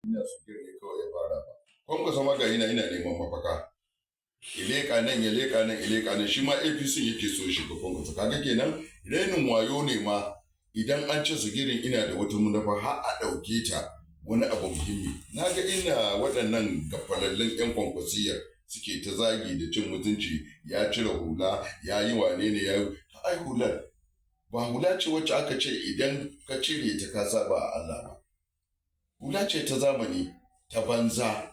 Injiniya Sagir ne kawai ya fara ba. Kwankwaso ma ga ina neman mafaka. Ileka nan, ya leka nan, ileka nan, shi ma APC yake so ya shiga Kwankwaso. Kaga kenan renin wayo ne ma idan an ce Sagirin ina da wata manufa har a ɗauke ta wani abu muhimmi. Na ga ina waɗannan gafalallun 'yan Kwankwasiyar suke ta zagi da cin mutunci, ya cire hula, ya yi wane ne, ya yi ai hular ba hula ce wacce aka ce idan ka cire ta ka saba a Allah ba. Hula ce ta zamani ta banza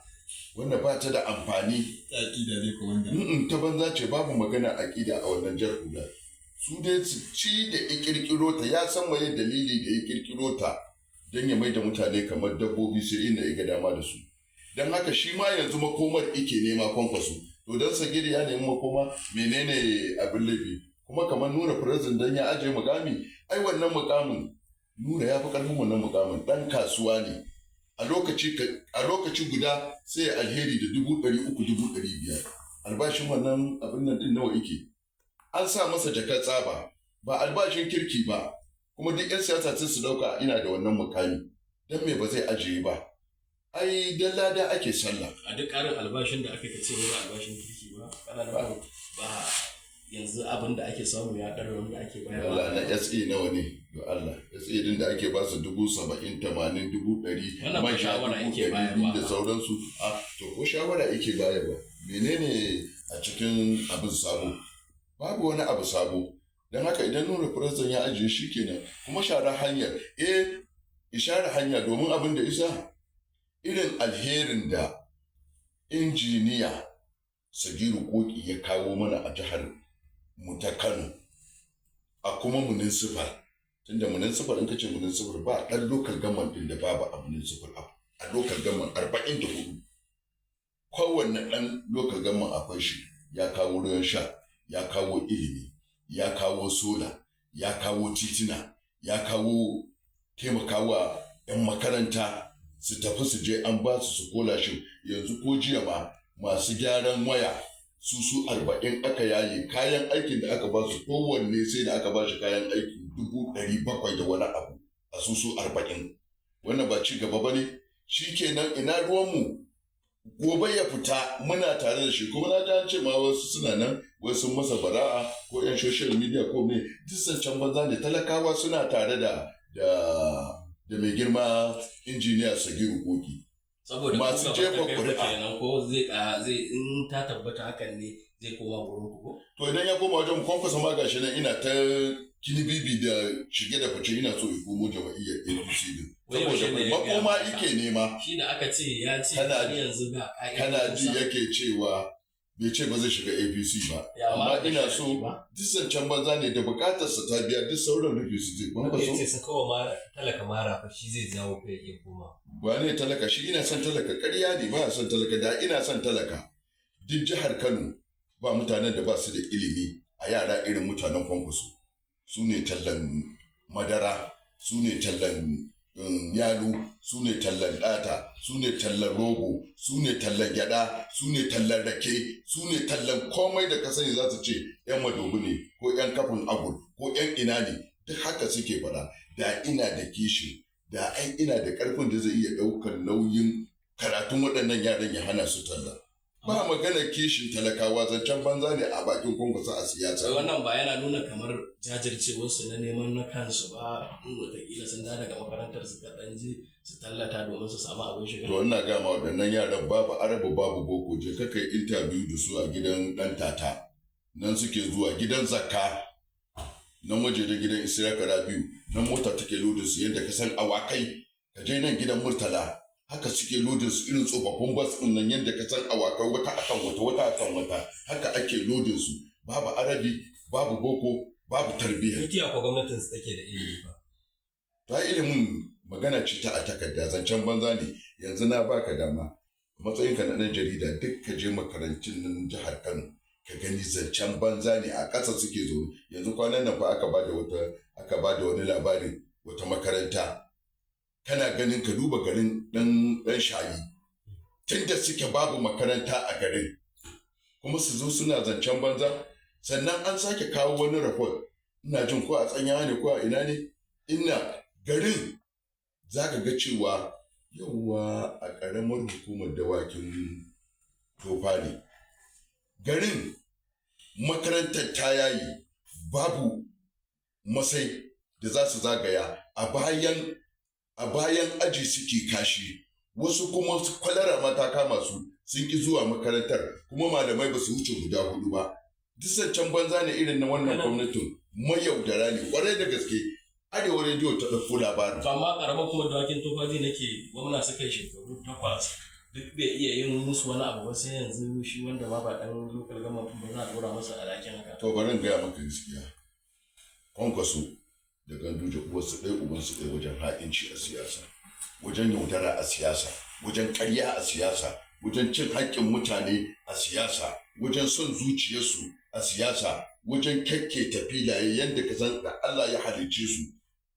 wanda ba ta da amfani. Aƙida ne ko wanda? Mm, ta banza ce, babu magana aƙida a wannan jar hula. Su dai su ci da ya ƙirƙiro ta, ya san waye dalili da ya ƙirƙiro ta, don ya mai da mutane kamar dabbobi sai inda ya ga dama da su. Don haka shi ma yanzu makomar ike nema, Kwankwaso. To, don Sagiri ya nemi makoma, menene abin laifi? Kuma kamar Nura President don ya ajiye mukami, ai wannan mukamin Nura ya fi karfin wannan mukamin. Dan kasuwa ne, a lokaci guda sai ya alheri da 300,000, 500,000. Albashin wannan abin nan din nawa yake? An sa masa jakar tsaba, ba albashin kirki ba. Kuma duk 'yan siyasa sun su dauka ina da wannan mukami, don me ba zai ajiye ba? Ai dan lada ake sallah. A duk ƙarin albashin da aka ce ba albashin kirki ba, kana da ba yanzu abin da ake samu ya ɗara wanda ake bayarwa. Allah, na SA nawa ne? Do Allah, SA din da ake ba su 70,000, 80,000, 100,000, Wannan ba man sha shawara dubu yake ɗari biyu bayarwa da ba. sauransu. A to, ko shawara yake bayarwa, menene a cikin abin sabo? Babu wani abu sabo. Don haka idan Nura President ya ajiye shi kenan, kuma share hanyar, ishare hanya, domin abin da isa irin alherin da Injiniya Sagiru Koki ya kawo mana a jihar mu ta Kano, a kuma municipal, tunda municipal, in kace municipal, ba ɗan local government ɗin da babu a municipal. A local government 44, kowanne ɗan local government akwai shi. Ya kawo ruwan sha, ya kawo ilimi, ya kawo sola, ya kawo titina, ya kawo taimakawa 'yan makaranta su tafi su je, an ba su scholarship. Yanzu ko jiya ma masu gyaran waya su su 40 aka yaye. Kayan aikin da aka ba su, kowanne sai da aka ba shi kayan aiki 700,000 da wani abu a su su 40. Wannan ba ci gaba ba ne? Shi kenan, ina ruwanmu? Gobe ya fita, muna tare da shi. Kuma na ji an ce ma wasu suna nan wasu sun masa bara'a, ko yan social media ko me. Duk zancen banza ne. Talakawa suna tare da mai girma Injiniya Sagiru Koki. Saboda Masu ko jefa gaba ta kai ku ƙuri'a. kenan, ko zai in ta tabbata hakan ne zai koma gurin ku ko? To, idan ya koma wajen Kwankwaso ma, gashi nan ina ta kinibibi da shige da fice, ina so ya komo jama'iyyar APC din. Wai yaushe Saboda ne ya gaya makoma maka? ike nema. Shi da aka ce ya ce har yanzu ga Kana ji ƙa'idodinsa. yake cewa bai ce ba zai shiga APC ba. Ya, amma ba da ina sharadi so ba. Duk zancen banza ne, da bukatarsa ta biya, duk sauran rufe su zai. Wanda ya Kwankwaso ce sakawa ma talaka mara fa, shi zai jawo kai iya koma. Wane talaka? Shi ina son talaka? Ƙarya ne, ba son talaka. Da ina son talaka, duk jihar Kano ba mutanen da ba su da ilimi a yara irin mutanen Kwankwaso. Su ne tallan madara, su ne tallan yalo, su ne tallan ɗata, su ne tallan rogo, su ne tallan gyada, su ne tallan rake, su ne tallan komai da ka sani. Za su ce yan Madobi ne, ko yan Kafin Agul, ko yan ina ne, duk haka suke faɗa. Da ina da kishi, da ai ina da ƙarfin da zai iya ɗaukar nauyin karatun waɗannan yaran ya hana su talla. Ba magana kishin talakawa, zancen banza ne a bakin Kwankwaso a siyasa. Sai wannan ba yana nuna kamar jajircewarsu na neman na kansu ba, in wataƙila sun dawo daga makarantar su kaɗan je su tallata domin su samu abin shiga? To, ina gama waɗannan yaran babu Arabu, babu boko. Je ka kai interview da su a gidan Ɗan Tata. Nan suke zuwa gidan Zakka, nan waje da gidan Isiyaka Rabiu, nan mota take lodin su yadda ka san awakai. Ka je nan gidan Murtala, haka suke lodin su, irin tsofaffin bas ɗin nan, yadda ka san awakai, wata akan wata, wata akan wata, haka ake lodin su. Babu Arabi, babu boko, babu tarbiyya. Tutiya ko gwamnatin su take da ilimi fa. Ta ilimin magana ce ta a takarda, zancen banza ne. Yanzu na baka dama, matsayinka na ɗan jarida, duk ka je makarantun nan jihar Kano ka gani, zancen banza ne. A ƙasa suke zaune. Yanzu kwanan nan fa aka bada wani labarin wata makaranta. Kana ganin ka duba garin ɗan ɗan shayi, tunda suke babu makaranta a garin, kuma su zo suna zancen banza. Sannan an sake kawo wani report, ina jin ko a Tsanyawa ne ko a ina ne, ina garin za ka ga cewa Yauwa, a ƙaramar hukumar Dawakin Tofa ne. Garin makarantar ta yayi, babu masai da za su zagaya, a bayan aji suke kashi. Wasu kuma kwalara ma ta kama su, sun ki zuwa makarantar, kuma malamai ba su wuce guda hudu ba. Duk zancen banza ne irin na wannan gwamnatin, mayaudara ne kwarai da gaske. Arewa Rediyo ta ɗauko labarin. To amma karamar kuma Dawakin Tofa, ji nake gwamna suka yi shekaru 8 duk bai iya yin musu wani abu ba, sai yanzu shi wanda ma ba dan local government ba za a dora masa alhakin haka. To, bari in gaya maka gaskiya. Kwankwaso da Ganduje uwarsu ɗaya ubansu ɗaya wajen ha'inci a siyasa, wajen yaudara a siyasa, wajen ƙarya a siyasa, wajen cin haƙƙin mutane a siyasa, wajen son zuciyarsu a siyasa, wajen kyakketa filaye. Yadda ka san da Allah ya halicce su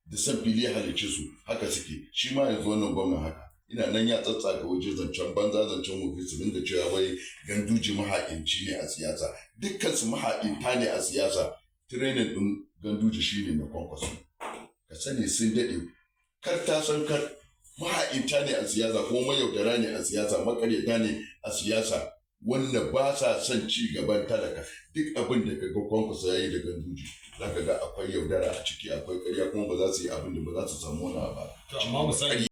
da san fili ya halicce su, haka suke. Shi ma yanzu wannan gwamnan haka ina nan ya tsatsaga waje, zancen banza, zancen wofi, su dinga cewa wai Ganduje maha'inci ne a siyasa. Dukkan su maha'inta ne a siyasa. Training din Ganduje shine na Kwankwaso. Ka sani sun daɗe kar ta san kar maha'inta ne a siyasa, kuma mayaudara ne a siyasa, makaryata ne a siyasa, wanda ba sa son ci gaban talaka. Duk abin da kaga Kwankwaso ya yi da Ganduje, za ka ga akwai yaudara a ciki, akwai karya, kuma ba za su yi abin da ba za su samu wani abu. To amma misali